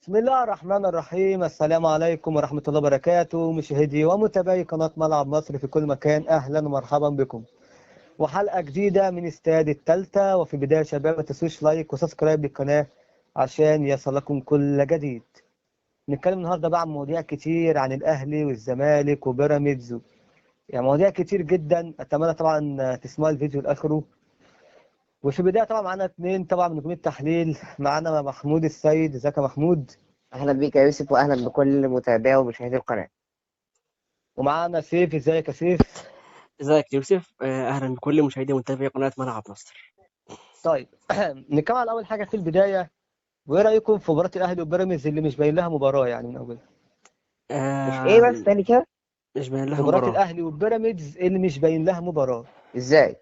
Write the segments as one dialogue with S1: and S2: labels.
S1: بسم الله الرحمن الرحيم. السلام عليكم ورحمة الله وبركاته، مشاهدي ومتابعي قناة ملعب مصر في كل مكان، أهلا ومرحبا بكم وحلقة جديدة من استاد التالتة. وفي البداية شباب ما تنسوش like و subscribe للقناة عشان يصلكم كل جديد. نتكلم النهارده بقى عن مواضيع كتير، عن الأهلي والزمالك وبيراميدز يعني مواضيع كتير جدا، أتمنى طبعا تسمعوا الفيديو لآخره. وفي البداية طبعا معانا اتنين طبعا من نجوم التحليل، معانا محمود السيد. ازيك يا محمود؟
S2: اهلا بيك يا يوسف، واهلا بكل متابعي ومشاهدي القناة.
S1: ومعانا سيف. ازيك يا سيف؟
S3: ازيك يا يوسف؟ اهلا بكل مشاهدي ومتابعي قناة ملعب مصر.
S1: طيب نتكلم على اول حاجة في البداية، وايه رايكم في مباراة الاهلي وبيراميدز اللي مش باين لها مباراة يعني من اولها؟
S2: مش ايه بس تاني كده؟
S3: مش باين لها
S1: مباراة
S3: مباراة.
S1: الاهلي وبيراميدز اللي مش باين لها مباراة
S2: ازاي؟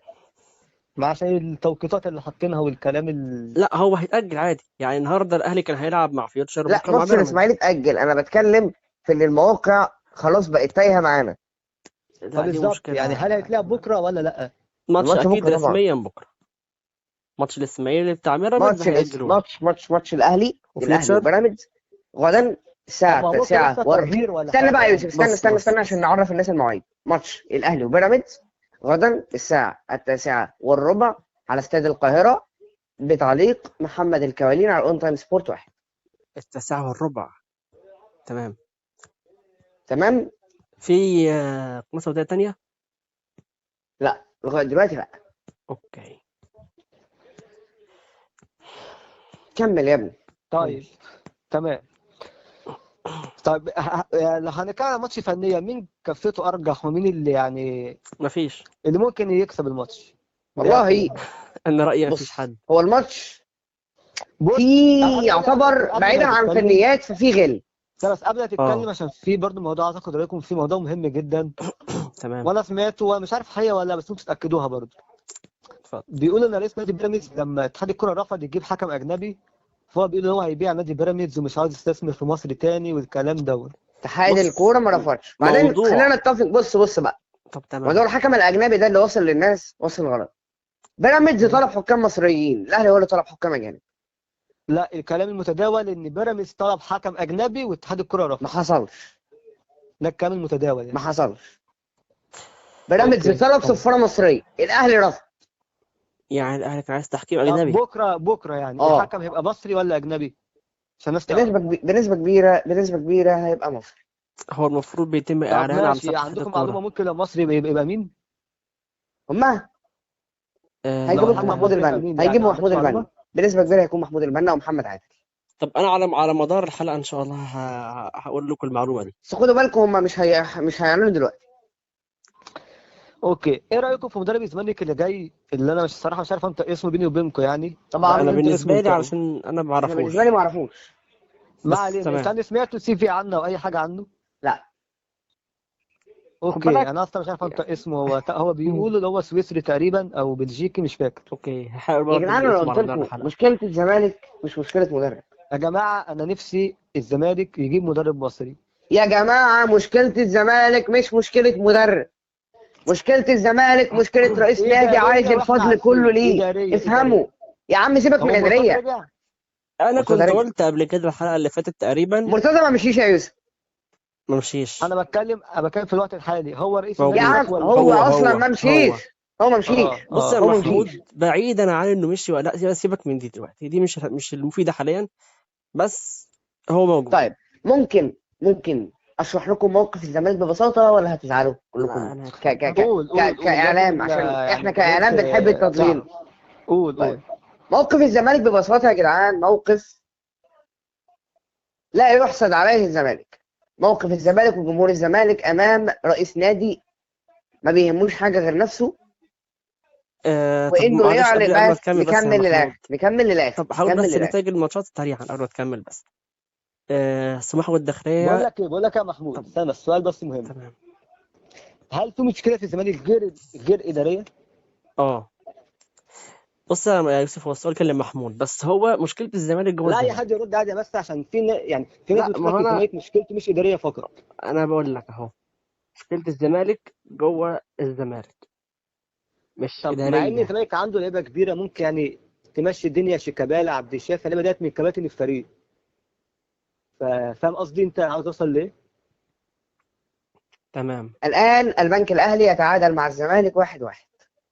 S1: مع عشان التوقيتات اللي حاطينها والكلام
S3: لا هو هيتأجل عادي، يعني النهارده الاهلي كان هيلعب مع فيوتشر،
S2: لا
S3: بكره مع
S2: ماتش
S3: بيراميدز.
S2: الاسماعيلي اتاجل، انا بتكلم في ان المواقع خلاص بقت تايهه معانا.
S3: لا دي
S1: فبالظبط
S3: مشكلة.
S1: يعني هل هيتلعب بكره ولا لا؟
S3: ماتش
S2: الماتش
S3: اكيد
S2: بكره طبعا.
S3: رسميا بكره، ماتش الاسماعيلي بتاع بيراميدز
S2: ماتش الإس...
S3: هيأجلوه.
S2: ماتش ماتش ماتش الاهلي
S3: وفيوتشر.
S2: وبيراميدز غدا
S1: طب
S2: الساعة
S1: ما هو ممكن
S2: 9
S1: يحصل
S2: وربع.
S1: تغيير ولا
S2: استنى
S1: حاجة
S2: بقى يا
S1: يعني.
S2: يوسف، استنى
S3: بص
S2: استنى
S3: بص
S2: استنى عشان نعرف الناس المواعيد. ماتش الاهلي وبيراميدز غدا الساعة 9:15 على استاد القاهرة، بتعليق محمد الكوالين على اون تايم سبورت 1.
S3: 9:15. تمام.
S2: تمام.
S3: في قناة سعودية تانية؟
S2: لا لغاية دلوقتي لا.
S3: okay
S2: كمل يا ابني.
S1: طيب تمام. طيب لو هنتكلم عن ماتش فنيا، مين كفته ارجح ومين اللي يعني
S3: مفيش.
S1: اللي ممكن يكسب الماتش؟
S2: والله
S3: انا رأيي مفيش
S2: بص،
S3: حد.
S2: هو الماتش
S1: بص
S2: في
S1: قبل ما
S2: يعتبر
S1: قبل ما
S2: بعيدا عن
S1: تتكلم،
S2: فنيات ففي غل.
S1: لا بس قبل ما تتكلم
S3: اه
S1: عشان في برضه موضوع عايز اخد رايكم فيه، موضوع مهم جدا
S3: تمام
S1: وانا سمعته وانا مش عارف حقيقة ولا لا، بس انتوا تتاكدوها برضه.
S3: اتفضل.
S1: بيقولوا ان رئيس نادي بيراميدز لما اتحاد الكره رفض يجيب حكم اجنبي، فهو بيقول ان هو هيبيع نادي بيراميدز ومش عاوز يستثمر في مصر تاني والكلام دوت.
S2: اتحاد
S3: بص
S2: الكورة ما رفضش. بعدين
S3: موضوع.
S2: خلينا نتفق، بص بص بقى،
S3: طب
S2: موضوع
S3: تمام.
S2: الحكم الاجنبي ده اللي وصل للناس وصل غلط. بيراميدز طلب حكام مصريين، الاهلي هو اللي طلب حكام اجانب.
S1: لا الكلام المتداول ان بيراميدز طلب حكم اجنبي واتحاد الكره
S2: ما
S1: رفض.
S2: حصلش،
S1: ده الكلام المتداول
S2: ما
S1: يعني.
S2: حصلش. بيراميدز
S1: okay
S2: طلب
S1: تمام.
S2: صفارة مصرية، الاهلي رفض.
S3: يعني الاهلي كان عايز تحكيم
S1: طب
S3: اجنبي.
S1: بكره بكره يعني الحكم هيبقى مصري ولا اجنبي؟ عشان الناس تعرف.
S2: بنسبة كبيرة هيبقى مصري.
S3: هو المفروض بيتم
S1: طب
S3: اعلان على
S1: ماشي،
S3: صفحة اتحاد
S1: عندكم معلومة
S3: الكورة.
S1: ممكن لو مصري يبقى مين؟
S2: هما
S1: لو
S2: هيجيبوا لكم
S1: الحكم
S2: محمود
S1: مصري يبقى
S2: البنا،
S1: مين يعني؟
S2: هيجيبوا
S1: عندكم
S2: محمود البنا
S1: معلومة؟
S2: بنسبة كبيرة، هيكون محمود البنا ومحمد عادل.
S3: طب انا على مدار الحلقة ان شاء الله هقول لكم المعلومة دي.
S2: بس خدوا بالكم هما مش هيعلنوا دلوقتي.
S1: okay، ايه رايكم في مدرب الزمالك اللي جاي، اللي انا مش الصراحة مش عارف انطق اسمه بيني وبينكم يعني؟
S2: طبعا
S3: انا
S1: انت اسمه
S3: بالنسبة لي
S1: انت
S3: علشان انا ما
S2: انا بالنسبة
S3: اعرفوش.
S2: لي ما اعرفوش.
S1: ما
S3: بس
S1: علينا، انت
S3: تمام.
S1: انا سمعتوا CV عنه او اي حاجة عنه؟
S2: لا
S3: خد
S1: okay،
S3: بالك
S1: انا اصلا مش عارف انطق اسمه. هو بيقولوا اللي هو سويسري تقريبا او بلجيكي، مش فاكر.
S3: okay هحاول
S2: يا
S3: برضه
S2: جدعان
S3: اجيب
S2: انا
S3: اسمه
S2: قلت
S3: على مدار
S2: لكم
S3: الحلقة.
S2: مشكلة الزمالك مش مشكلة مدرب.
S1: يا جماعة انا نفسي الزمالك يجيب مدرب مصري.
S2: يا جماعة مشكلة الزمالك مش مشكلة مدرب، مشكلة الزمالك مشكلة رئيس نادي عايز
S1: ادارية واحنا
S2: الفضل كله
S1: عارفين
S2: ليه.
S1: ادارية.
S2: افهموا يا عم، سيبك
S1: هو
S2: من
S1: مرتضى
S2: الادارية.
S1: رجع؟
S3: انا
S2: مرتضى
S3: كنت
S2: رجع.
S3: قلت قبل كده الحلقة اللي فاتت تقريبا.
S2: مرتضى ما مشيش يا يوسف.
S3: ما مشيش.
S1: انا بتكلم في الوقت الحالي، هو رئيس
S3: موجود.
S2: يا
S1: النادي
S2: عم
S1: هناك ولا
S2: هو
S3: هو
S2: اصلا
S3: هو
S2: ما
S3: هو
S2: مشيش، هو ما مشيش،
S3: بص يا
S2: هو ما
S3: محمود،
S2: مشيش.
S3: بعيدا عن انه مشي ولا لا، سيبك من دي دلوقتي، دي مش المفيدة حاليا، بس هو موجود.
S2: طيب ممكن اشرح لكم موقف الزمالك ببساطة ولا هتزعلوا
S3: لا
S2: كلكم؟
S3: انا
S2: ك ك ك
S1: قول
S2: ك
S1: قول قول، لازم
S2: كاعلام، عشان
S1: يعني
S2: احنا
S1: يا
S2: كاعلام
S1: ريت
S2: بنحب التضليل.
S1: تعرف. قول
S2: طيب
S1: قول.
S2: موقف الزمالك ببساطة يا جدعان موقف لا يحسد عليه الزمالك. موقف الزمالك وجمهور الزمالك امام رئيس نادي ما بيهموش حاجة غير نفسه،
S3: طب
S2: وانه
S3: معلش
S2: يعلن
S3: قبل ما
S2: بس.
S3: تكمل بس يا
S2: نكمل للاخر،
S3: محمود.
S2: نكمل للاخر،
S3: طب حاول
S2: نكمل
S3: بس
S2: للاخر.
S3: نتائج الماتشات سريعا قبل ما تكمل بس. سموحه
S1: بقول
S3: والداخليه.
S1: لك ايه، بقول لك يا محمود،
S3: طب
S1: استنى السؤال بس مهم.
S3: تمام.
S1: هل في مشكلة في الزمالك غير ادارية؟
S3: اه بص يا يوسف، هو السؤال كان لمحمود، بس هو مشكلة الزمالك جوه
S1: لا اي
S3: الزمالك.
S1: حد يرد عادي، بس عشان في يعني في ناس
S3: لا
S1: بتقول
S3: ما
S1: لك
S3: هو انا
S1: الزمالك مشكلته مش ادارية فقط.
S3: انا بقول لك اهو، مشكلة الزمالك جوه الزمالك مش
S1: طب مع ان
S3: ادارية.
S1: الزمالك عنده لعيبة كبيرة ممكن يعني تمشي الدنيا، شيكابالا، عبد الشافي، اللعيبة ديت من كباتن الفريق. فاهم قصدي انت عاوز توصل ليه؟
S3: تمام.
S2: الان البنك الاهلي يتعادل مع الزمالك 1-1.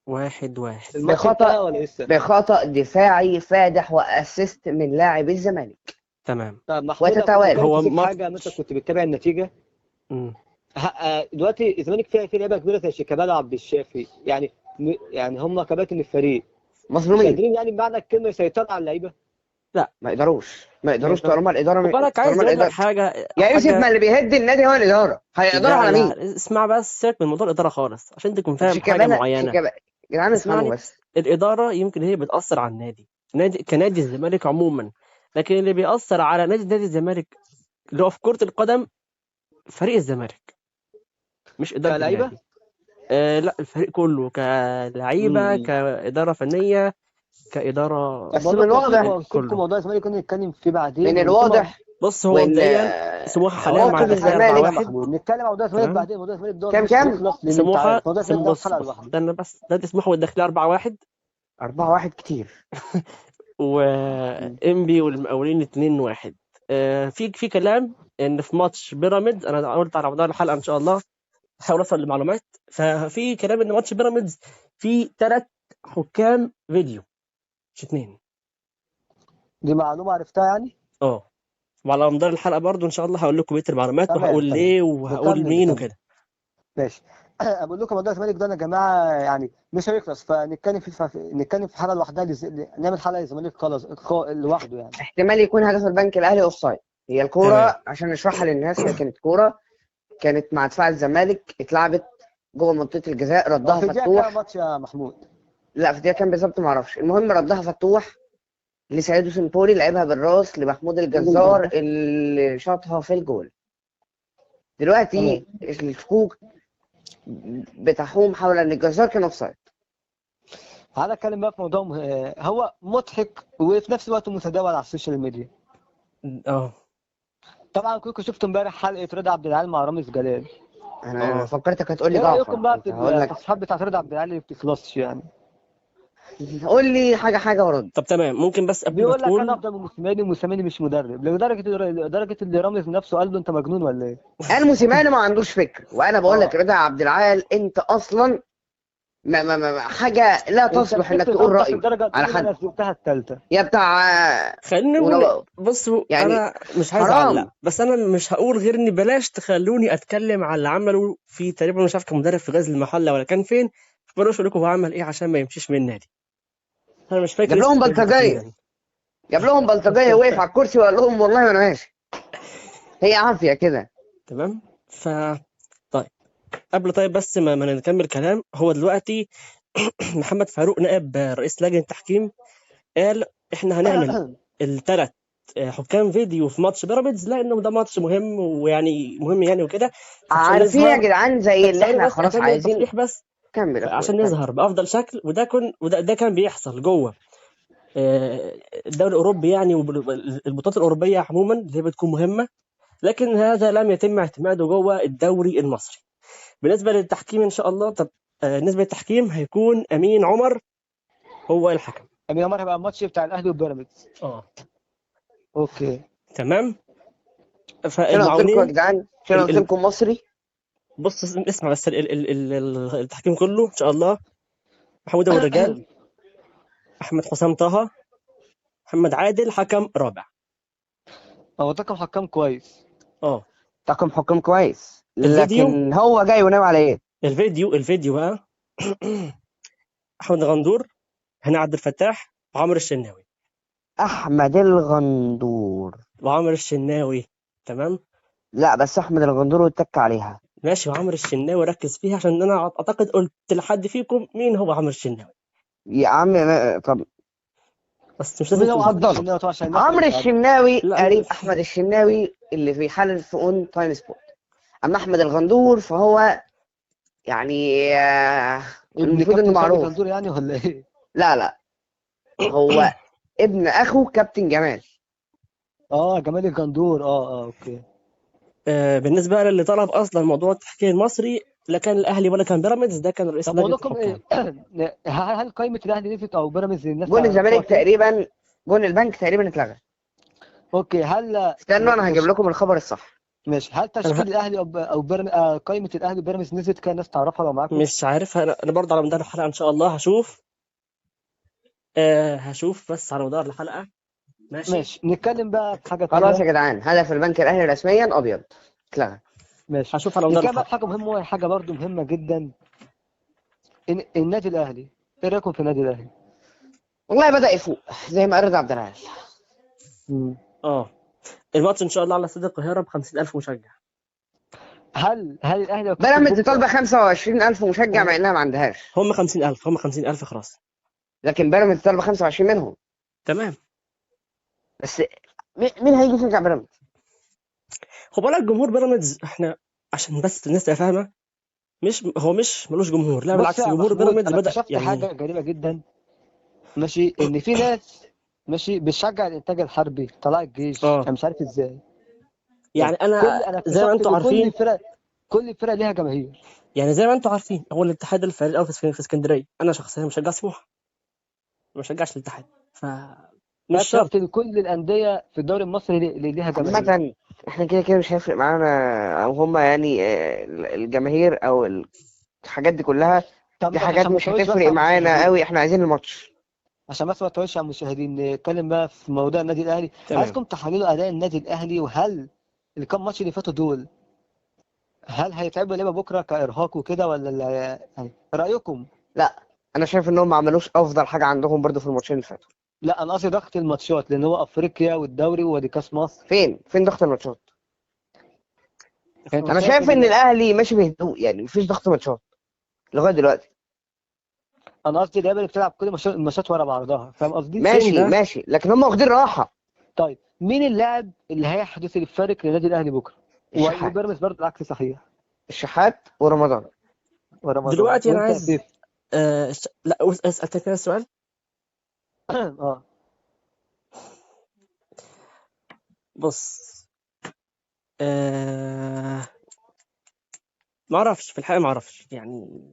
S3: 1-1.
S1: الماتش انتهى ولا لسه؟
S2: بخطأ دفاعي فادح و assist من لاعب الزمالك.
S3: تمام.
S1: طب محمود،
S2: وتتوالى.
S3: هو
S1: هو حاجة مثلا كنت بتتابع النتيجة. دلوقتي الزمالك فيها في لعيبة كبيرة زي شيكابالا وعبد الشافي، يعني يعني هم كباتن الفريق
S2: مظلومين،
S1: مش قادرين يعني بمعنى الكلمة يسيطروا على اللعيبة.
S3: لا
S2: ما يقدروش، ما يقدروش طالما الادارة.
S3: بالك عايز اقول لك حاجة
S2: يا يوسف، ما اللي بيهد النادي هو الادارة، هيقدروا على مين؟
S3: اسمع بس، سيبك من موضوع الادارة خالص عشان تكون فاهم حاجة معينة.
S2: يا جدعان اسمعوا بس،
S3: الادارة يمكن هي بتاثر على النادي، نادي كنادي الزمالك عموما، لكن اللي بيأثر على نادي الزمالك اللي هو في كره القدم فريق الزمالك، مش ادارة النادي. لا، الفريق كله كلعيبه، كادارة فنية، كادارة.
S2: بس من الواضح
S1: كله موضوع الزمالك كنا نتكلم فيه بعدين.
S2: من الواضح
S3: بص، هو مبدئيا سموحه حاليا مع الداخلية 4-1.
S1: نتكلم عن موضوع الزمالك بعدين. موضوع الزمالك ده
S2: كام
S3: سموحه؟ استنى بس، نادي سموحه والداخليه 4-1.
S2: 4-1 كتير.
S3: وانبي والمقاولين 2-1. في كلام ان في ماتش بيراميدز، انا قلت على موضوع الحلقة ان شاء الله احاول اوصل لمعلومات، ففي كلام ان ماتش بيراميدز في 3 حكام فيديو مش 2.
S1: دي معلومة عرفتها يعني؟
S3: وعلى مدار الحلقة برضو ان شاء الله هقول لكم بقية المعلومات، وهقول ليه وهقول مين وكده.
S1: ماشي. اقول لكم موضوع الزمالك ده يا جماعة يعني مش هيخلص، فنتكلم في نتكلم في حلقة لوحدها، نعمل حلقة للزمالك خالص لوحده يعني.
S2: احتمال يكون هدف البنك الاهلي offside. هي الكورة عشان نشرحها للناس، هي كانت كورة كانت مع دفاع الزمالك، اتلعبت جوه منطقة الجزاء، ردها فتوح.
S1: في ماتش يا محمود؟
S2: لا في دقيقة كام بالظبط ما اعرفش. المهم ردها فتوح لسعيد سنبوري، لعبها بالراس لمحمود الجزار اللي شاطها في الجول. دلوقتي الشكوك بتحوم حول ان الجزار كان offside.
S1: هذا اتكلم بقى في موضوع هو مضحك وفي نفس الوقت متداول على ال social media. طبعا كلكم شفتوا امبارح حلقة رضا عبد العال مع رامز جلال.
S2: انا فكرتك هتقول لي
S1: ايه
S2: جعفر.
S1: رايكم بقى في التصريحات بتاعت رضا عبد العال اللي ما بتخلصش يعني؟
S2: قول لي حاجة ورد.
S3: طب تمام، ممكن بس قبل ما
S1: بيقول لك
S3: تقول
S1: انا افضل من موسيماني، وموسيماني مش مدرب، لدرجة اللي رامز نفسه قال له انت مجنون ولا ايه؟
S2: قال موسيماني ما عندوش فكر، وانا بقول لك رضا عبد العال انت اصلا ما ما ما حاجة لا تصلح انك تقول رايك على حد.
S1: انا سبتها الثالثة
S2: يا بتاع.
S3: خلينا نقول بصوا يعني انا مش عايز اعلق، بس انا مش هقول غير اني بلاش تخلوني اتكلم على اللي عمله في تقريبا مش عارف كان مدرب في غزل المحلة ولا كان فين، بلاش اقول لكم هو عمل ايه عشان ما يمشيش من النادي. انا مش فاكر.
S2: جاب لهم بلطجيه، جاب لهم بلطجيه وقف على الكرسي وقال لهم والله ما انا ماشي. هي عافية كده.
S3: تمام. ف طيب قبل طيب بس ما نكمل كلام، هو دلوقتي محمد فاروق نائب رئيس لجنة التحكيم قال احنا هنعمل الثلاث حكام فيديو في ماتش بيراميدز لانه ده ماتش مهم ويعني مهم يعني وكده.
S2: عارفين يا جدعان زي اللي احنا خلاص عايزين
S3: بس
S2: كمل
S3: عشان نظهر بافضل شكل. وده كن وده ده كان بيحصل جوه الدوري الاوروبي يعني، والبطولات الاوروبية عموما اللي هي بتكون مهمة، لكن هذا لم يتم اعتماده جوه الدوري المصري. بالنسبة للتحكيم ان شاء الله، طب بالنسبة للتحكيم هيكون امين عمر هو الحكم.
S1: امين عمر هيبقى الماتش بتاع الاهلي وبيراميدز. okay
S3: تمام.
S2: فالمعاونين يا جدعان، عشان قلت لكم مصري.
S3: بص اسمع بس، التحكيم كله ان شاء الله محمود ابو الرجال، احمد حسام طه، محمد عادل حكم رابع.
S1: هو طاقم حكام كويس.
S2: طاقم حكام كويس، لكن هو جاي وناوي على ايه؟
S3: الفيديو بقى احمد غندور، هنا عبد الفتاح، وعمرو الشناوي.
S2: احمد الغندور
S3: وعمرو الشناوي تمام.
S2: لا بس احمد الغندور واتك عليها
S3: ماشي، وعمرو الشناوي ركز فيها عشان انا اعتقد قلت لحد فيكم مين هو عمرو الشناوي
S2: يا عم. طب
S3: بس مش لازم.
S2: عمرو الشناوي قريب احمد الشناوي اللي بيحلل في اون تايم سبورت. اما احمد الغندور فهو يعني المفروض انه معروف.
S1: الغندور يعني ولا ايه؟
S2: لا هو ابن اخو كابتن جمال.
S1: جمال الغندور. okay.
S3: بالنسبة للي طلب اصلا موضوع التحكيم المصري، لا كان الاهلي ولا كان بيراميدز، ده كان رئيس لجنة الحكام.
S1: إيه؟ هل قائمة الاهلي نزلت او بيراميدز؟
S2: جون الزمالك تقريبا، جون البنك تقريبا اتلغى.
S1: okay، هل
S2: استنوا انا هجيب لكم الخبر الصح.
S1: ماشي، هل تشكيل الاهلي او قائمة الاهلي وبيراميدز نزلت كده الناس تعرفها لو معاكم؟
S3: مش عارف، انا برضه على مدار الحلقة ان شاء الله هشوف. هشوف بس على مدار الحلقة. ماشي،
S1: نتكلم بقى في حاجة ثانية.
S2: خلاص يا جدعان، هدف البنك الاهلي رسميا ابيض اتلغى.
S1: ماشي،
S3: هشوف على مدار
S1: نتكلم بقى في
S3: الحلقة.
S1: حاجة مهمة، وهي حاجة برضه مهمة جدا. النادي الاهلي، ايه رايكم في النادي الاهلي؟
S2: والله بدأ يفوق زي ما قال رضا عبد العال.
S3: الماتش ان شاء الله على استاد القاهرة ب 50,000 مشجع.
S1: هل الاهلي
S2: بيراميدز طالبه 25,000 مشجع مع انها ما عندهاش؟
S3: هم 50,000، هم 50,000 خلاص،
S2: لكن بيراميدز طالبه 25 منهم.
S3: تمام،
S2: بس مين هيجي يشجع بيراميدز؟
S3: خد بالك جمهور بيراميدز، احنا عشان بس الناس تبقى فاهمه، مش هو مش ملوش جمهور، لا بالعكس جمهور بيراميدز
S1: انا
S3: بدأ
S1: اكتشفت
S3: يعني
S1: حاجة غريبة جدا، ماشي، ان في ناس ماشي بتشجع الانتاج الحربي، طلع الجيش، انا مش عارف ازاي
S3: يعني. انا زي ما انتم عارفين
S1: كل الفرق ليها جماهير،
S3: يعني زي ما انتم عارفين هو الاتحاد الفريق الاول في اسكندرية. انا شخصيا مشجع سموحه، ما بشجعش الاتحاد، ف مش شرط
S1: كل الاندية في الدوري المصري اللي ليها جماهير.
S2: عامة احنا كده كده مش هيفرق معانا او هم يعني الجماهير او الحاجات دي كلها، دي حاجات مش هتفرق معانا قوي، احنا عايزين الماتش.
S1: عشان بس ما تطولش على المشاهدين، نتكلم بقى في موضوع النادي الاهلي. عايزكم تحللوا اداء النادي الاهلي، وهل الكام ماتش اللي فاتوا دول هل هيتعبوا لعيبة بكره كارهاق وكده ولا يعني رايكم؟
S2: لا، انا شايف انهم ما عملوش افضل حاجة عندهم برضو في الماتشين اللي فاتوا.
S1: لا، انا قصدي ضغط الماتشات، لان هو افريقيا والدوري ودي كاس مصر.
S2: فين ضغط الماتشات؟ انا شايف ان الاهلي ماشي بهدوء، يعني مفيش ضغط ماتشات لغاية دلوقتي.
S1: انا قصدي اللعيبة اللي بتلعب كل الماتشات ورا بعضها، فاهم قصدي؟
S2: ماشي، لكن هم واخدين راحة.
S1: طيب مين اللاعب اللي هيحدث الفارق للنادي الاهلي بكره؟ وبيراميدز برضه العكس صحيح.
S2: الشحات ورمضان.
S3: دلوقتي انا عايز لا اسالك كده السؤال. بص، ما اعرفش في الحقيقة، ما اعرفش يعني.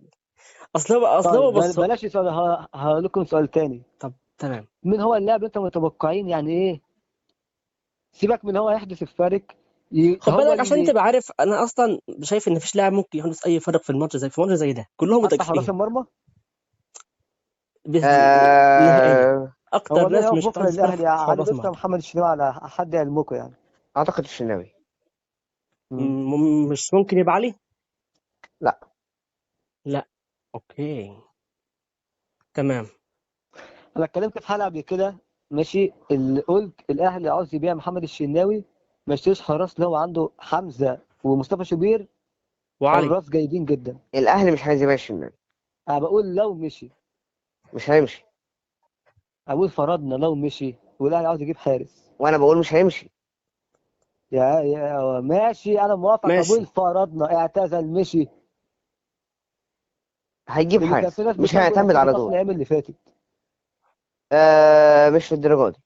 S3: اصل هو بص،
S1: بلاش سؤال، هقول لكم سؤال تاني.
S3: طب تمام،
S1: مين هو اللاعب اللي انتم متوقعين يعني ايه؟ سيبك من هو يحدث الفارق،
S3: خد بالك عشان تبقى عارف، انا اصلا شايف ان مفيش لاعب ممكن يحدث اي فرق في الماتش زي في ماتش زي ده، كلهم متكافئين.
S1: حراس المرمى
S3: نهائيا اكتر ناس مش
S1: بكره الاهلي علي لطفي محمد الشناوي على حد علمكم يعني.
S2: اعتقد الشناوي.
S3: مش ممكن يبقى علي؟ لا okay تمام.
S1: انا اتكلمت في حلقة قبل كده، ماشي، اللي قلت الاهلي عاوز يبيع محمد الشناوي، ما يشتريش حراس، لو عنده حمزة ومصطفى شوبير
S3: وعلي
S1: حراس جيدين جدا.
S2: الاهلي مش عايز يبيع الشناوي.
S1: انا بقول لو مشي
S2: مش هيمشي.
S1: اقول فرضنا لو مشي والاهلي عاوز يجيب حارس،
S2: وانا بقول مش هيمشي.
S1: يا ماشي، انا موافق. بقول فرضنا اعتزل مشي،
S2: هيجيب حارس، مش هيعتمد على دول.
S1: الايام اللي فاتت
S2: مش للدرجة دي.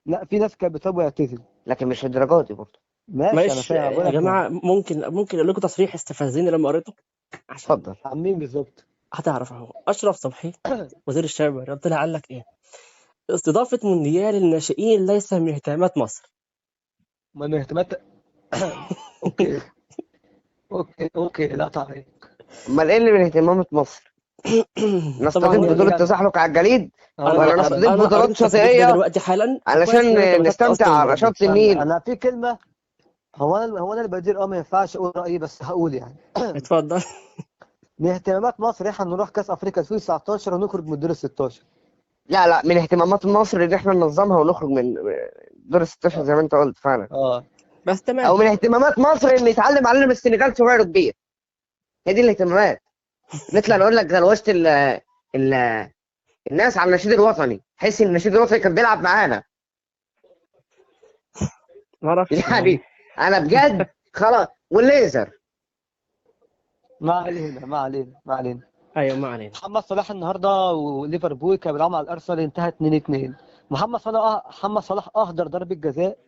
S1: لا، في ناس كانت بتطلب يعتزل،
S2: لكن مش للدرجة دي برضه.
S1: ماشي، انا فاهم
S3: يا جماعة. ممكن اقول لكم تصريح استفزني لما قريته؟
S2: اتفضل.
S1: عن مين بالظبط؟
S3: هتعرف اهو. اشرف صبحي وزير الشباب طلع قال لك ايه؟ استضافة مونديال الناشئين ليس من اهتمامات مصر.
S1: من اهتمامات okay okay، لا تعليق.
S2: امال ايه اللي من اهتمامات مصر؟ نستضيف بطولة التزحلق على الجليد ولا نستضيف بطولات شاطئية
S3: دلوقتي حالا
S2: علشان نستمتع على شط النيل؟
S1: انا في كلمة، هو انا اللي بدير، ما ينفعش اقول رأيي بس هقول يعني.
S3: اتفضل.
S1: من اهتمامات مصر احنا نروح كاس افريقيا 2019 ونخرج من الدور ال 16.
S2: لا، من اهتمامات مصر ان احنا ننظمها ونخرج من دور ال 16 زي ما انت قلت فعلا.
S3: بس تمام.
S2: او من اهتمامات مصر ان يتعلم علم السنغال صغير وكبير. هي دي الاهتمامات. نطلع نقول لك غلوشة ال الناس على النشيد الوطني، حس ان النشيد الوطني كان بيلعب معانا.
S3: ما اعرفش
S2: يعني انا بجد خلاص. والليزر
S1: ما علينا.
S3: ايوه ما علينا.
S1: محمد صلاح النهارده وليفربول كانوا بيلعبوا مع الارسنال، انتهت 2-2. محمد صلاح اهدر ضربه جزاء،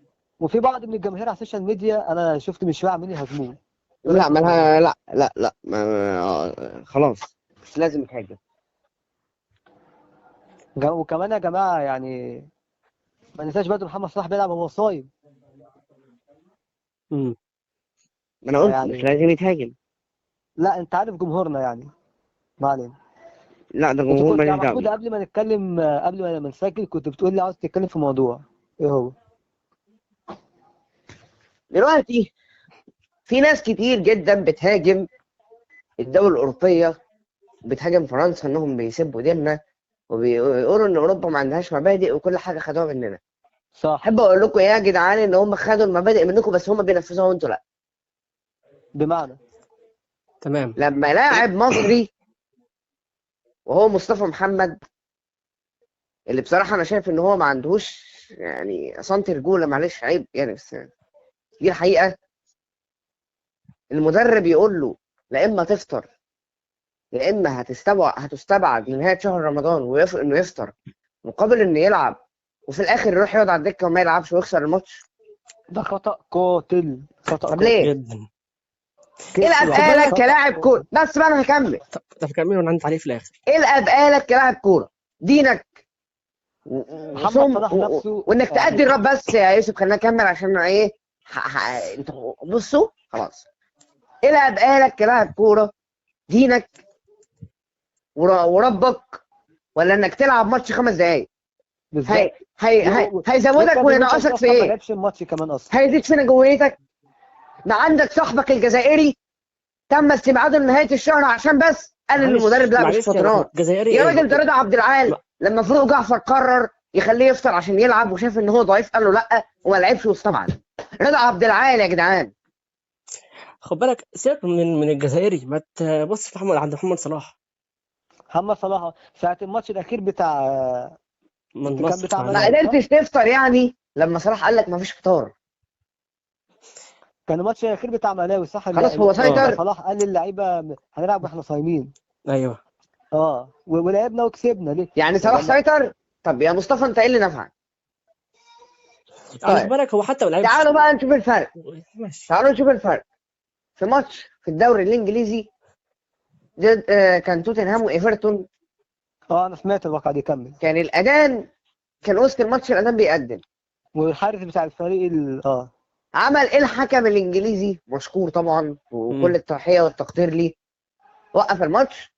S1: وفي بعض من الجماهير على ال social media انا شفت من شوية عاملين يهاجموه.
S2: لا مالها، لا لا لا ما خلاص مش لازم حاجة.
S1: وكمان يا جماعة يعني ما ننساش برضه محمد صلاح بيلعب وهو صايم.
S3: مم.
S2: ما انا قلت
S1: يعني
S2: مش لازم يتهاجم.
S1: لا انت عارف جمهورنا يعني، ما علينا.
S2: لا ده
S1: انت
S2: جمهور
S1: كنت يا
S2: ماليش دعوه
S1: محمود
S2: بيه.
S1: قبل ما نتكلم، قبل ما نسجل كنت بتقول لي عاوز تتكلم في موضوع، ايه هو؟
S2: دلوقتي في ناس كتير جدا بتهاجم الدول الأوروبية، بتهاجم فرنسا إنهم بيسبوا ديننا وبيقولوا إن أوروبا ما عندهاش مبادئ وكل حاجة خدوها مننا.
S1: صح.
S2: أحب أقول لكم يا جدعان إن هم خدوا المبادئ منكم، بس هم بينفذوها وأنتوا لأ.
S1: بمعنى
S3: تمام.
S2: لما لاعب مصري وهو مصطفى محمد، اللي بصراحة أنا شايف إن هو ما عندهوش يعني سنتي رجولة، معلش عيب يعني، بس دي الحقيقة. المدرب يقول له لا إما تفطر يا إما هتستبعد لنهاية شهر رمضان، ويوافق إنه يفطر مقابل إنه يلعب، وفي الآخر يروح يقعد على الدكة وما يلعبش ويخسر الماتش.
S1: ده خطأ قاتل، خطأ
S2: طب
S1: قاتل.
S2: ليه؟
S3: جدا.
S2: العب
S1: خطأ
S2: آلك كلاعب
S1: قاتل.
S2: كورة بس بقى، أنا هكمل.
S3: طب كمل وانا عندي عليه في الآخر.
S2: العب آلك كلاعب كورة، دينك
S1: محمد
S2: وصوم
S1: صلاح نفسه
S2: وإنك
S1: يعني
S2: تأدي الرب. بس يا يوسف خلينا نكمل عشان إيه، انتوا بصوا خلاص. العب آلك كلاعب كورة، دينك وربك، ولا انك تلعب ماتش 5 دقايق.
S1: بالظبط.
S2: هيزودك وينقصك في
S1: ما
S2: ايه؟
S1: لعبش الماتش كمان اصلا.
S2: هيزيد في نجويتك. ما عندك صاحبك الجزائري تم استبعاده لنهاية الشهر عشان بس قال للمدرب لا مش
S3: معلش يا
S2: فطران.
S3: محمود، جزائري
S2: يا
S3: إيه؟
S2: راجل ده رضا عبد العال لما فاروق جعفر قرر يخليه يفطر عشان يلعب وشاف ان هو ضعيف قال له لا وما لعبش واستبعد. رضا عبد العال يا جدعان.
S3: خد بالك، سيبك من الجزائري، ما تبص في محمد، عند محمد صلاح.
S1: محمد صلاح ساعة الماتش الأخير بتاع
S3: من
S1: كان
S3: مصر
S1: بتاع
S3: مع
S2: ما
S1: ملاوي، صح؟
S2: قدرتش تفطر يعني لما صلاح قال لك ما فيش فطار.
S1: كان الماتش الأخير بتاع ملاوي، صح؟
S2: خلاص هو سيطر.
S1: صلاح قال للعيبة هنلعب واحنا صايمين.
S3: ايوه.
S1: ولعبنا وكسبنا ليه؟
S2: يعني صلاح سيطر. طب يا مصطفى انت ايه اللي نفعك؟
S3: على
S2: طيب.
S3: بالك هو حتى ما لعبش.
S2: تعالوا بقى نشوف الفرق.
S3: ماشي.
S2: تعالوا نشوف الفرق في ماتش في الدوري الانجليزي ضد كان توتنهام وايفرتون.
S1: انا سمعت الواقعة دي، كمل.
S2: كان الاذان، كان وسط الماتش الاذان بيأذن،
S1: والحارس بتاع الفريق
S2: عمل ايه الحكم الانجليزي؟ مشكور طبعا وكل التحية والتقدير ليه، وقف الماتش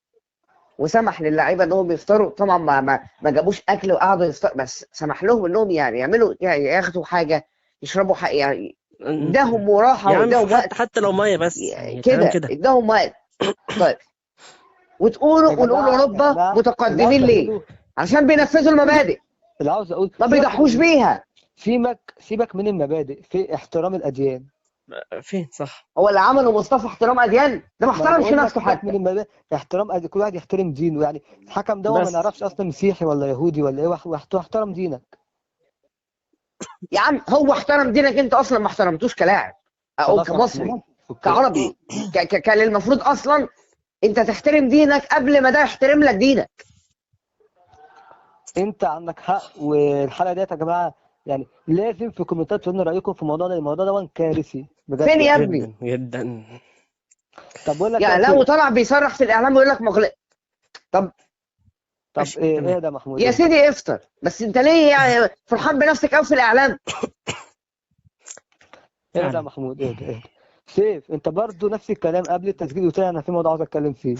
S2: وسمح للاعيبه انهم يفطروا. طبعا ما جابوش اكل وقعدوا يفطروا، بس سمح لهم انهم يعني يعملوا، يعني ياخدوا حاجة، يشربوا حاجة، يعني اداهم راحة
S3: يا عم
S2: واداهم وقت
S3: حتى لو مية بس يعني تمام
S2: كده
S3: كده،
S2: اداهم وقت. طيب وتقولوا ونقول اوروبا متقدمين ليه؟ عشان بينفذوا المبادئ،
S1: اللي عاوز اقول
S2: ما بيضحوش بيها.
S1: سيبك من المبادئ، في احترام الاديان.
S3: فين صح؟
S2: هو اللي عمله مصطفى احترام اديان؟ ده ما احترمش نفسه حتى.
S1: من المبادئ احترام كل واحد يحترم دينه. يعني الحكم ده ما نعرفش اصلا مسيحي ولا يهودي ولا ايه، واحترم دينك
S2: يا عم. هو احترم دينك، انت اصلا ما احترمتوش كلاعب او كمصري كعربي. كان المفروض اصلا انت تحترم دينك قبل ما ده يحترم لك دينك.
S1: انت عندك حق. والحلقة ديت يا جماعة يعني لازم في كومنتات تقولوا رايكم في الموضوع ده. الموضوع ده كارثي بجد.
S2: فين يا ابني؟
S3: جدا.
S1: طب بقول لك
S2: يعني لا، وطلع بيصرح في الاعلام ويقول لك مغلق. طب
S1: ايه ده محمود؟
S2: يا سيدي افطر، بس انت ليه يعني فرحان بنفسك قوي في الاعلام؟
S1: ايه ده محمود؟ ايه ده؟ سيف انت برضو نفس الكلام قبل التسجيل قلت لي انا في موضوع عاوز اتكلم فيه.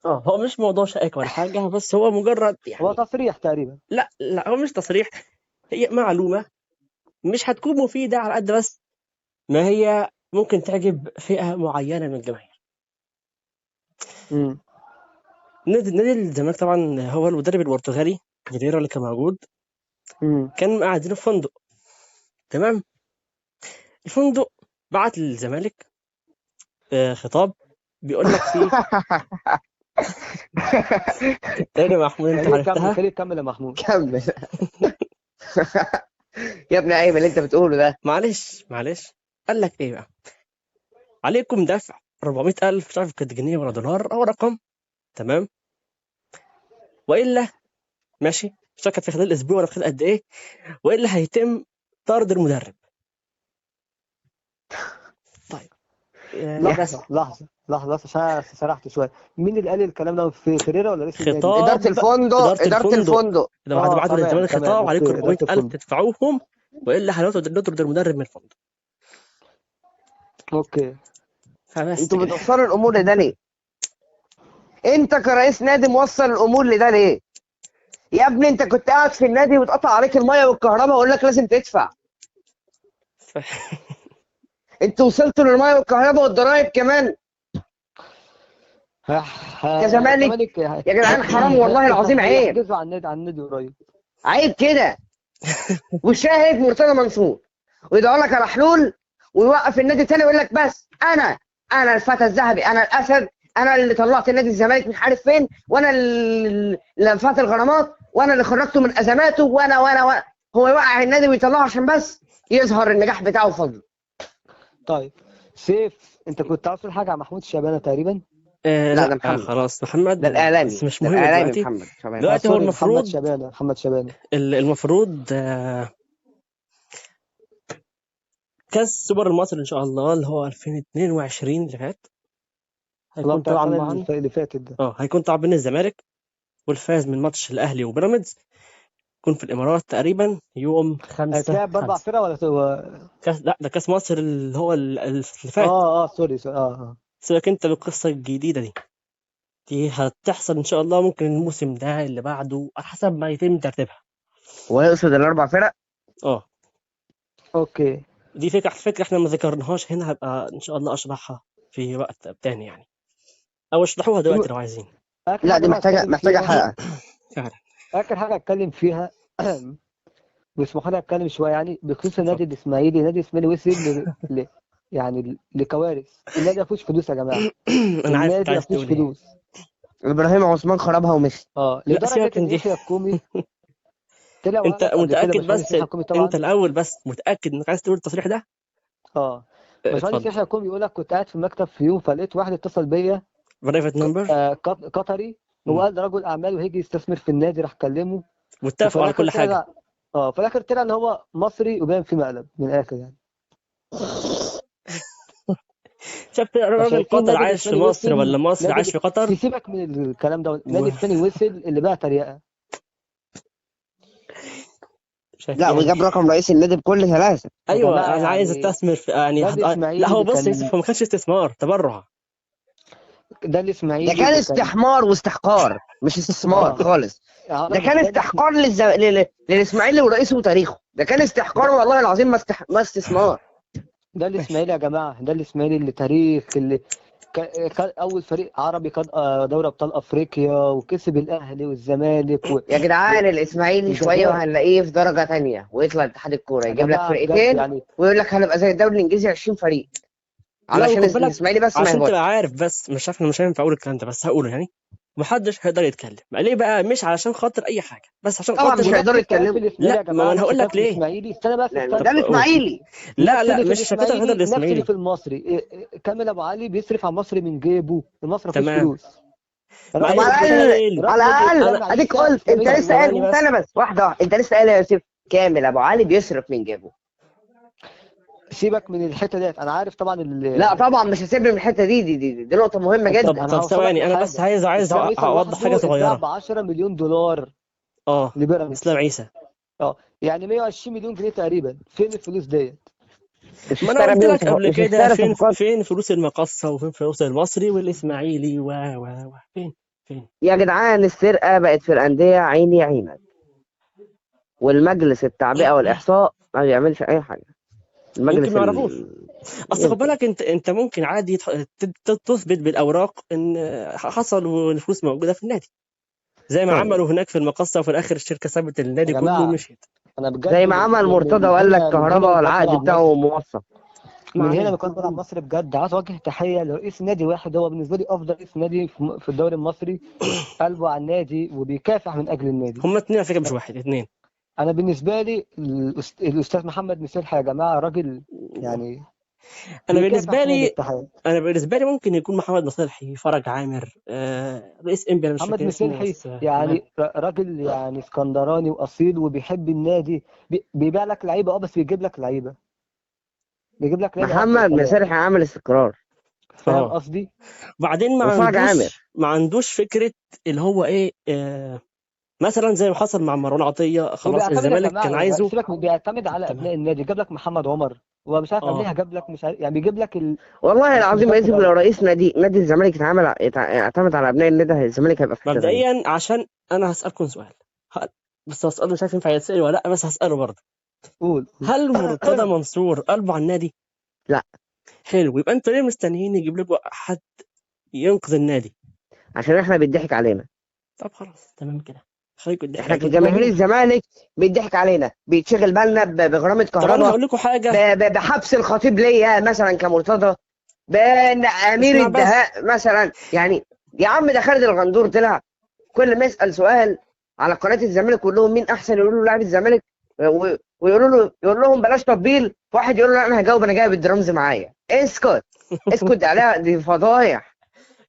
S3: هو مش موضوع شائك ولا حاجة، بس هو مجرد يعني
S1: هو تصريح تقريبا.
S3: لا هو مش تصريح، هي معلومة مش هتكون مفيدة على قد بس ما هي ممكن تعجب فئة معينة من الجماهير. نادي الزمالك طبعا هو المدرب البرتغالي فيريرا اللي كان موجود، كان قاعدين في فندق. تمام. الفندق بعت للزمالك خطاب بيقول لك فيه تاني يا محمود انت عرفتها؟
S1: خليك كمل يا محمود،
S2: كمل يا ابني. عيب اللي انت بتقوله ده.
S3: معلش. قال لك ايه بقى؟ عليكم دفع 400,000 مش عارف كانت جنيه ولا دولار او رقم، تمام، والا ماشي مش فاكر في خلال اسبوع ولا في خلال قد ايه، والا هيتم طرد المدرب. طيب
S1: لحظة. لحظة بس عشان أنا سرحت شوية. مين اللي قال الكلام ده، في فيريرا ولا رئيس النادي؟
S3: خطاب
S2: ادارة الفندق،
S3: إدارة
S2: ادارة
S3: الفندق.
S2: الفندق.
S3: لو هتبعتوا
S1: تمام
S3: للزمالك
S1: تمام،
S3: خطاب عليكم
S1: okay، إدارة
S3: 400,000
S1: الفندق.
S3: تدفعوهم، والا هنطرد المدرب من الفندق.
S1: okay.
S3: فبس
S2: انتوا
S3: كده.
S2: بتوصلوا الامور لده ليه؟ انت كرئيس نادي موصل الامور لده ليه؟ يا ابني انت كنت قاعد في النادي واتقطع عليك المية والكهرباء ويقول لك لازم تدفع. انتوا وصلتوا للمية والكهرباء والضرايب كمان كزمالك.
S1: الزمالك
S2: يا جدعان حرام والله العظيم، عيب.
S1: هيحجزوا على النادي، على النادي قريب.
S2: عيب كده. وشاهد مرتضى منصور ويدور لك على حلول ويوقف النادي تاني ويقول لك بس انا الفتى الذهبي، انا الاسد، انا اللي طلعت النادي الزمالك مش عارف فين، وانا اللي دفعت الغرامات، وانا اللي خرجته من ازماته، وانا وانا وانا. هو يوقع النادي ويطلعه عشان بس يظهر النجاح بتاعه وفضله.
S1: طيب سيف، انت كنت عاوز تقول حاجة على محمود شبانه تقريبا؟
S2: لا،
S3: لا،
S2: ده محمد.
S3: خلاص محمد،
S2: ده الاعلامي،
S3: بس مش
S2: ده
S3: مهم
S2: الاعلامي
S3: دلوقتي.
S2: محمد شبانه.
S3: دلوقتي هو
S1: sorry، محمد
S3: المفروض
S1: شبانه، محمد شبانه.
S3: المفروض كاس سوبر المصري ان شاء الله اللي هو 2022 اللي فات
S1: اللي هو
S3: هيكون
S1: بتاع
S3: طبعا
S1: السنة
S3: مع
S1: اللي فاتت ده.
S3: هيكون طبعا بين الزمالك والفاز من ماتش الاهلي وبيراميدز، يكون في الامارات تقريبا يوم 5
S1: هيتلعب باربع
S3: 5.
S1: فرق ولا
S3: كاس، لا ده كاس مصر اللي هو اللي فات.
S1: sorry sorry.
S3: سيبك انت بالقصة الجديدة دي هتحصل ان شاء الله، ممكن الموسم ده اللي بعده على حسب ما يتم ترتيبها.
S2: هو يقصد الاربع فرق؟
S1: okay.
S3: دي فكرة احنا ما ذكرناهاش هنا، هبقى ان شاء الله اشرحها في وقت تاني يعني، او اشرحوها دلوقتي لو عايزين.
S1: آخر
S2: لا
S1: حاجة
S2: دي
S1: بقى
S2: محتاجه
S1: أتكلم
S2: محتاجه
S1: فيها،
S2: حلقة.
S3: فعلا.
S1: اخر حاجة اتكلم فيها واسمحوا لي اتكلم شوية يعني بخصوص النادي
S3: اتفضل.
S1: الاسماعيلي. النادي الاسماعيلي وصل يعني لكوارث. النادي ما فيهوش فلوس يا جماعة.
S3: انا عارف انت
S1: النادي ما
S3: عايز
S1: فيهوش
S3: تقول ايه.
S1: فلوس.
S2: ابراهيم عثمان خربها ومشي.
S3: لا
S1: لدرجة
S3: سيبك
S1: ان
S3: من دي.
S1: يحيى الكومي طلع
S3: انت
S1: وقال قبل كده
S3: متاكد
S1: باشمهندس
S3: بس
S1: يحيى الكومي طبعا.
S3: انت الاول بس متاكد انك عايز تقول التصريح ده؟
S1: باشمهندس
S3: اتفضل.
S1: يحيى الكومي بيقول لك كنت قاعد في المكتب في يوم فلقيت واحد اتصل بيا
S3: private number.
S1: قطري، هو قال ده رجل اعمال وهيجي يستثمر في النادي، راح كلمة وفي
S3: واتفقوا على
S1: الاخر
S3: كل حاجة.
S1: طلع في الاخر طلع ان هو مصري وباين فيه مقلب من الاخر يعني.
S3: شفت راجل
S1: فشايفين
S3: قطر
S1: النادي
S3: عايش في
S1: الاسماعيلي
S3: مصر
S1: وصل،
S3: ولا مصري
S1: نادي
S3: عايش في قطر؟
S1: سيبك من الكلام ده، النادي الثاني وصل اللي بقى تريقه.
S3: شايف
S2: لا
S3: يعني.
S2: وجاب رقم رئيس النادي بكل سلاسة.
S1: يا
S3: ايوه
S1: جماعة
S3: انا عايز
S1: يعني
S3: استثمر في يعني
S1: ده الاسماعيلي
S3: لا هو
S1: اللي
S3: بص
S1: كان،
S3: يوسف، هو ما كانش استثمار، تبرع.
S1: ده الاسماعيلي
S2: ده كان
S1: اللي كان
S2: استحمار واستحقار، مش استثمار خالص. ده كان استحقار للاسماعيلي ورئيسه وتاريخه. ده كان استحقار والله العظيم، ما استثمار.
S1: ده الاسماعيلي يا جماعة، ده الاسماعيلي اللي تاريخ، اللي اول فريق عربي خد دوري ابطال افريقيا وكسب الاهلي والزمالك
S2: يا جدعان الاسماعيلي شوية
S1: والجزائر.
S2: وهنلاقيه في درجه تانية ويطلع اتحاد الكورة
S1: يا
S2: يجيب لك
S1: جماعة بجد
S2: فرقتين
S1: يعني
S2: ويقول لك هنبقى زي الدوري الانجليزي 20 فريق،
S3: لا
S2: علشان
S3: وخد بالك
S2: الاسماعيلي بس ما
S3: عشان
S2: يهبطش.
S3: تبقى عارف بس، مش عارف مش هينفع اقول الكلام ده بس هقوله يعني، محدش هيقدر يتكلم ليه بقى؟ مش علشان خاطر اي حاجة، بس عشان
S2: طبعا
S3: خاطر
S2: مش هيقدروا
S1: ونفس الكلام في
S2: يتكلموا.
S1: الاسماعيلي
S3: لا
S1: يا
S3: ما
S1: جماعة،
S3: انا
S1: نفس
S3: هقول
S1: الكلام
S3: لك
S1: في
S3: ليه.
S1: الاسماعيلي. استنى بس
S2: لا
S1: استنى،
S2: ده
S3: طب قول.
S2: الاسماعيلي.
S3: لا
S1: نفس
S3: لا
S1: اللي في
S3: مش عشان خاطر
S1: الاسماعيلي نفس اللي
S3: الاسماعيلي.
S1: في المصري. كامل ابو علي بيصرف على المصري من جيبه، المصري ما فيهوش
S3: تمام.
S1: فلوس.
S3: مع
S2: طب
S1: الراجل
S2: على
S1: اللي
S2: الاقل،
S1: الراجل
S2: على
S1: اللي
S2: الاقل
S1: اسلام
S2: اديك
S1: عيسى
S2: قلت، انت
S1: اسلام
S2: لسه قايل،
S3: ثواني بس.
S2: استنى بس واحدة واحدة، انت لسه قايل يا يوسف كامل ابو علي بيصرف من جيبه.
S1: سيبك من الحتة ديت، انا عارف طبعا
S2: لا طبعا مش هسيب من الحتة دي، دي نقطة مهمة
S3: طب
S2: جدا.
S1: انا
S3: طب
S1: هوصلك
S3: ثواني، انا بس
S1: لحاجة.
S3: عايز
S1: اسلام عيسى
S3: اوضح حاجة
S1: لوحده اتباع
S3: صغيرة.
S1: ب 10 مليون دولار لبيراميدز.
S3: اسلام عيسى
S1: يعني 120 مليون جنيه تقريبا. فين الفلوس ديت؟
S2: مش
S3: ما انا
S2: اشترى
S3: قلت
S2: بيهم
S3: لك قبل
S2: مش
S3: كده،
S2: اشترى
S3: فين
S2: صفقات.
S3: فين فلوس المقصه وفين فلوس المصري والاسماعيلي و و و فين فين؟
S2: يا جدعان السرقة بقت في الاندية عيني عينك، والمجلس التعبئه والاحصاء ما بيعملش اي حاجة. المجلس
S3: يمكن ما يعرفوش. اصل خد
S2: يمكن.
S3: بالك انت ممكن عادي تثبت بالاوراق ان حصل والفلوس موجودة في النادي، زي ما
S2: طيب.
S3: عملوا هناك في المقصه، وفي الاخر الشركة سابت النادي
S1: يا
S3: كله
S1: جماعة،
S3: ومشيت.
S1: انا بجد
S2: زي ما عمل مرتضى وقال لك
S1: من هنا
S2: كهرباء
S1: من
S2: والعقد
S1: قناة
S2: بتاعه موثق.
S1: من هنا
S3: معلش.
S1: من قناة ملعب مصر بجد عايز اوجه تحية لرئيس نادي واحد هو بالنسبة لي افضل رئيس نادي في الدوري المصري، قلبه على النادي وبيكافح من اجل النادي.
S3: هم اتنين على فكرة، مش واحد، اتنين.
S1: انا بالنسبة لي الاستاذ محمد مسلحي يا جماعة، راجل يعني
S3: انا
S1: بيكافح
S3: بالنسبة
S1: في نادي
S3: لي
S1: الاتحاد.
S3: انا بالنسبة لي ممكن يكون محمد مصلحي، فرج عامر، رئيس انبي انا مش
S1: محمد
S3: فاكر اسمه
S1: مسلحي
S3: بس تمام.
S1: يعني راجل يعني اسكندراني واصيل وبيحب النادي، بيبيع لك لعيبة بس بيجيب لك لعيبة، بيجيب لك لعيبة افضل
S2: محمد
S1: كمان.
S2: مسالح عامل استقرار.
S1: فاهم
S3: اه
S1: قصدي؟
S3: بعدين ما
S2: وفرج عامر.
S3: عندوش ما عندوش فكرة اللي هو ايه، مثلا زي ما حصل مع مروان عطية، خلاص
S1: وبيعتمد يا
S3: الزمالك كان
S1: جماعة،
S3: عايزه.
S1: سيبك بيعتمد على
S3: تمام.
S1: ابناء النادي، جاب لك محمد عمر ومش عارف قبلها جاب لك مش عارف، يعني بيجيب لك
S2: والله العظيم يا
S1: الخمسات
S2: يوسف لو
S1: الاول.
S2: رئيس نادي الزمالك اعتمد على ابناء النادي، الزمالك هيبقى في حتة ثانية.
S3: مبدئيا عشان انا هسألكم سؤال، بس هسأله مش عارف ينفع يتسأل ولا لا، بس هسأله برضه.
S1: قول.
S3: هل مرتضى منصور قلبه على النادي؟
S2: لا.
S3: حلو، يبقى انتوا ليه مستنيين يجيب لكم حد ينقذ النادي؟
S2: عشان احنا بيضحك علينا.
S3: طب خلاص تمام كده، خليكم الضحك
S2: احنا
S3: عليكم.
S2: كجماهير الزمالك بيضحك علينا، بيتشغل بالنا بغرامه
S3: طب انا
S2: كهرباء،
S3: هقول لكم حاجة،
S2: بحبس الخطيب ليا مثلا كمرتضى، بان امير
S3: اسمع بس.
S2: الدهاء مثلا. يعني يا عم ده خالد الغندور طلع كل ما يسال سؤال على قناة الزمالك يقول لهم مين احسن، يقولوا له لاعب الزمالك، ويقولوا له، يقول لهم بلاش تطبيل، واحد يقول له لا انا هجاوب، انا جايب الدرامز معايا. اسكت اسكت، عليها دي فضايح،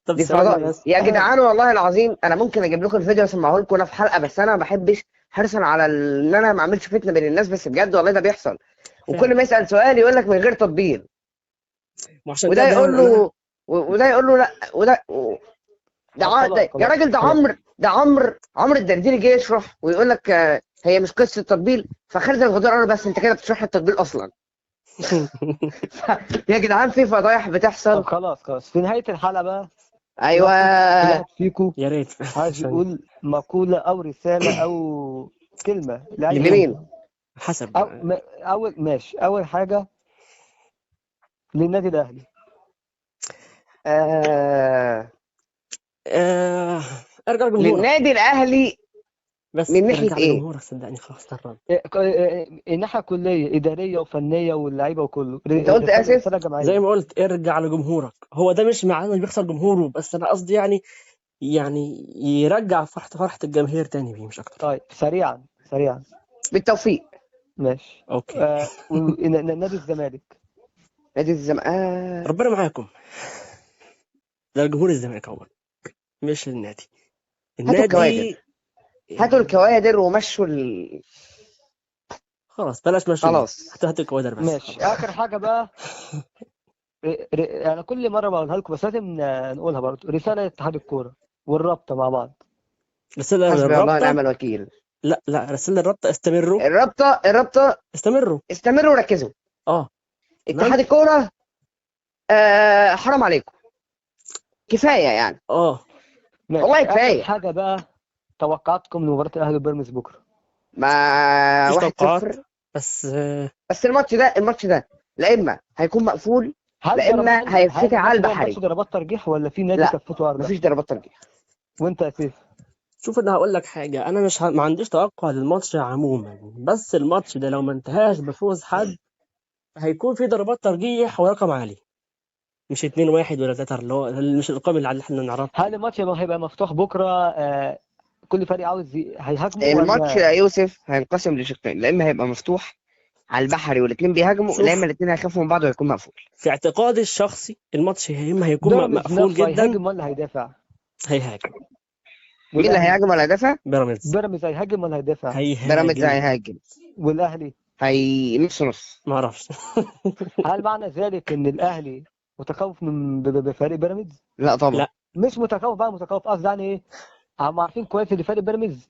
S3: طب
S2: دي
S3: ثواني
S2: فضايح
S3: بس.
S2: يا جدعان. والله العظيم انا ممكن اجيب لكم الفيديو اسمعه لكم انا في حلقة، بس انا ما بحبش، حرصا على ان انا ما اعملش فتنة بين الناس، بس بجد والله ده بيحصل. وكل ما يسال سؤال يقول لك من غير تطبيل،
S3: وعشان
S2: وده
S3: كده
S2: يقول
S3: دايما انا
S2: له، وده يقول له لا، وده ده
S1: طب
S2: ع-
S1: خلاص
S2: ده يا
S1: خلاص
S2: راجل، ده
S1: خلاص.
S2: عمرو، ده عمرو الدرديري جه يشرح ويقول لك هي مش قصة تطبيل، فخالد الغدير قال له بس انت كده بتشرح التطبيل اصلا. يا جدعان في فضايح
S1: طب
S2: بتحصل.
S1: خلاص خلاص، في نهاية الحلقة بقى كل
S2: ايوه
S1: واحد فيكم
S3: يا ريت.
S1: عايز
S3: عشان
S1: يقول مقولة أو رسالة أو كلمة لأي حد.
S2: لمين؟
S3: حسب.
S1: أو أول ماشي، أول حاجة للنادي الأهلي.
S2: آه...
S3: ارجع لجمهورك.
S2: للنادي الاهلي
S3: بس
S2: من ناحية
S3: ارجع
S2: ايه؟
S3: لجمهورك صدقني، خلاص ده الرد.
S1: الناحية الكلية، إدارية وفنية واللعيبة وكله،
S2: انت قلت
S1: رسالة
S2: اسف
S1: رسالة
S3: زي
S1: جماعية.
S3: ما قلت ارجع لجمهورك، هو ده مش معناه انه بيخسر جمهوره، بس انا قصدي يعني يرجع فرحة الجماهير تاني بيه، مش اكتر.
S1: طيب سريعا سريعا.
S2: بالتوفيق.
S1: ماشي.
S3: okay.
S1: نادي الزمالك.
S2: نادي الزمالك
S3: ربنا معاكم. ده جمهور الزمالك عموما، مش للنادي.
S2: هاتوا الكوادر،
S3: النادي
S2: هاتوا الكوادر ومشوا
S3: خلاص بلاش مشوا.
S2: خلاص
S3: هاتوا الكوادر بس.
S1: ماشي.
S3: خلاص.
S1: آخر حاجة بقى، أنا كل مرة بقولها لكم بس لازم نقولها برضه، رسالة لاتحاد الكورة والرابطة مع بعض.
S3: رسالة
S2: حسبي الله
S3: للرابطة.
S2: ونعم الوكيل.
S3: لا لا، رسالة للرابطة، استمروا.
S2: الرابطة
S3: استمروا
S2: استمروا وركزوا.
S3: تمام.
S2: اتحاد الكورة حرام عليكم، كفاية يعني.
S1: ماشي.
S2: والله
S1: آخر
S2: كفاية.
S1: حاجة بقى، توقعاتكم لمباراة الأهلي وبيراميدز بكرة.
S2: ما
S3: مفيش
S2: 1-0.
S3: توقعات بس.
S2: بس الماتش ده لا اما هيكون مقفول،
S1: هل
S2: لا اما
S1: ضربات، هل
S2: هيتفتح على
S1: الماتش ده ما
S2: البحري.
S1: فيش ضربات ترجيح ولا في نادي
S2: لا
S1: كفته أرجح؟
S2: مفيش ضربات ترجيح.
S1: وأنت يا سيف؟
S3: شوف انا هقول لك حاجة، انا مش ما عنديش توقع للماتش عموما، بس الماتش ده لو ما انتهاش بفوز حد هيكون في ضربات ترجيح ورقم عالي، مش 2-1 ولا 3، اللي هو مش الارقام اللي احنا نعرفها.
S1: هل الماتش هيبقى مفتوح بكرة؟ كل فريق عاوز هيهاجمه
S2: الماتش
S1: ولا
S2: يا يوسف هينقسم لشقين، لا اما هيبقى مفتوح على البحري والاثنين بيهاجموا، لا
S3: شوف
S2: اما الاثنين هيخافوا من بعض وهيكون مقفول.
S3: في اعتقادي الشخصي الماتش يا اما هيكون
S1: بيراميدز
S3: مقفول
S1: نفسه
S3: جدا.
S1: هيهاجم ولا هيدافع؟
S3: هيهاجم.
S2: مين اللي
S1: والأهلي؟
S2: هيهاجم ولا هيدافع؟
S3: بيراميدز
S1: بيراميدز هيهاجم ولا هيدافع؟
S2: بيراميدز
S3: هيهاجم.
S2: هيهاجم.
S1: والأهلي؟
S2: هي نص نص.
S3: ما اعرفش.
S1: هل معنى ذلك إن الأهلي متخوف من بفريق بيراميدز؟
S2: لا طبعا.
S3: لا
S1: مش متخوف بقى، متخوف قصدي يعني ايه؟ هم عارفين كويس ان فريق بيراميدز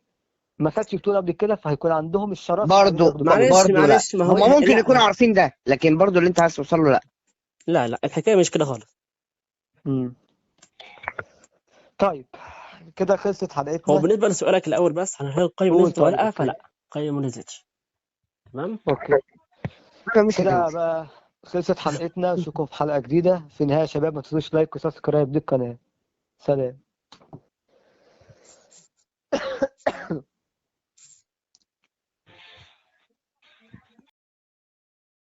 S1: ما خدش بطوله قبل كده، فهيكون عندهم الشراسه عايزين
S2: برضو
S1: ياخدوا بطوله.
S3: معلش
S2: برضو لا،
S3: معلش، ما هو
S2: هما ممكن
S3: لا
S2: يكونوا عارفين ده، لكن برضو اللي انت عايز توصل له لا.
S3: لا لا، الحكاية مش كده خالص.
S1: مم. طيب كده خلصت
S3: هو
S1: حلقتنا.
S3: بالنسبة لسؤالك الاول بس، هل القايمة
S1: قول.
S3: نزلت ولا
S1: طيب
S3: لا؟
S1: okay.
S3: فلا، القايمة ما نزلتش. تمام.
S1: okay
S2: مش
S1: كده
S2: هتنزل.
S1: بقى خلصت حلقتنا، اشوفكم في حلقة جديدة. في النهاية يا شباب ما تنسوش like و subscribe للقناة. سلام.